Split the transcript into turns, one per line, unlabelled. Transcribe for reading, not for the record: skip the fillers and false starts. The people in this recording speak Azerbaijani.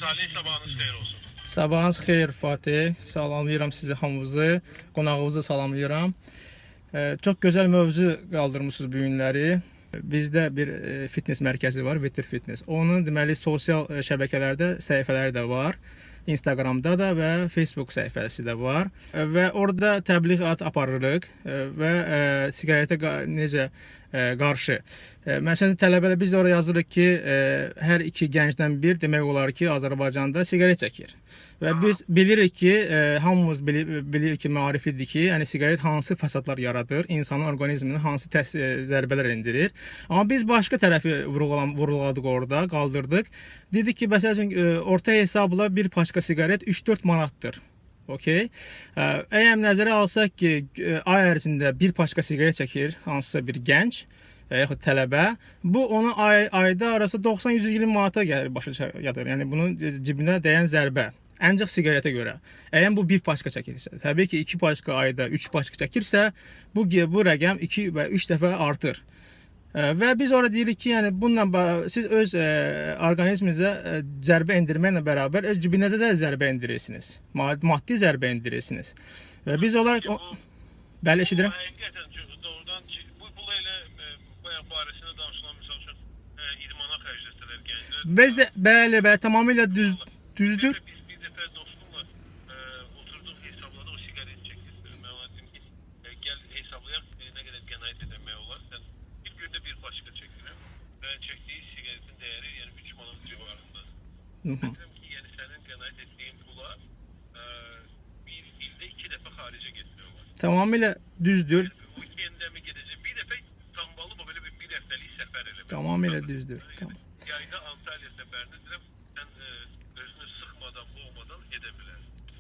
Salih, sabahınız xeyir olsun.
Sabahınız xeyir Fatih. Salamlayıram sizi hamınızı, qonağınızı salamlayıram. Çox gözəl mövzu qaldırmısınız bu günləri. Bizdə bir fitness mərkəzi var, Vetter Fitness. Onun deməli sosial şəbəkələrdə səhifələri də var. Instagramda da və Facebook səhifəsi də var və orada təbliğat aparırıq və siqaretə necə qarşı. Məsələn, tələbələr biz də orada yazırıq ki, hər iki gəncdən bir demək olar ki, Azərbaycanda siqaret çəkir. Və biz bilirik ki, hamımız bilirik ki, maariflidir ki, yəni siqaret hansı fəsadlar yaradır, insanın orqanizminə hansı zərbələr endirir. Amma biz başqa tərəfi vurğuladıq orada, qaldırdıq. Dedik ki, məsəl üçün orta hesabla bir paçka siqaret 3-4 manatdır. Okey. Əgər nəzərə alsaq ki, ay ərzində bir paçka siqaret çəkir hansısa bir gənc yaxud tələbə, bu ona ayda arası 90-120 manata gəlir, başa yadır. Yəni bunun cibinə dəyən zərbə. Ancaq siqaretə görə. Əgər bu bir paçka çəkirsə, təbii ki, 2 paçka ayda 3 paçka çəkirsə, bu rəqəm 2 və 3 dəfə artır. Və biz orada deyirik ki, yəni bununla siz öz orqanizminizə zərbə endirməklə bərabər öz cibinizə də zərbə endirirsiniz. Maddi zərbə endirirsiniz. Və biz olaraq bəli, eşidirəm.
Həqiqətən doğrudan ki, bu pulu elə bayaq barəsində danışılan misal üçün idmana xərcləsələr gənclər.
Biz də bəli, bəli, tamamilə düzdür.
Biz bir dəfə dostumla oturduq, hesabladıq, o siqaret çəkir. Mən ona dedim ki, gəl hesablayaq, nə qədər qənaət etmək olar. Sən bir gündə bir paçka çəkirəm və çəkdiyi siqaretin dəyəri yəni 3 manat civarındadır. Deyirəm ki, yəni sənin qənaət etdiyin pula bir ildə 2 dəfə xaricə getmək olar.
Tamamilə düzdür.
Yəni, weekendəmi gedəcək? Bir dəfə tambalı belə bir həftəlik səfər elə.
Tamamilə düzdür. Tamam.
Yayda Antalya səfərini deyirəm, sən özünü sıxmadan, boğmadan edə bilərsən.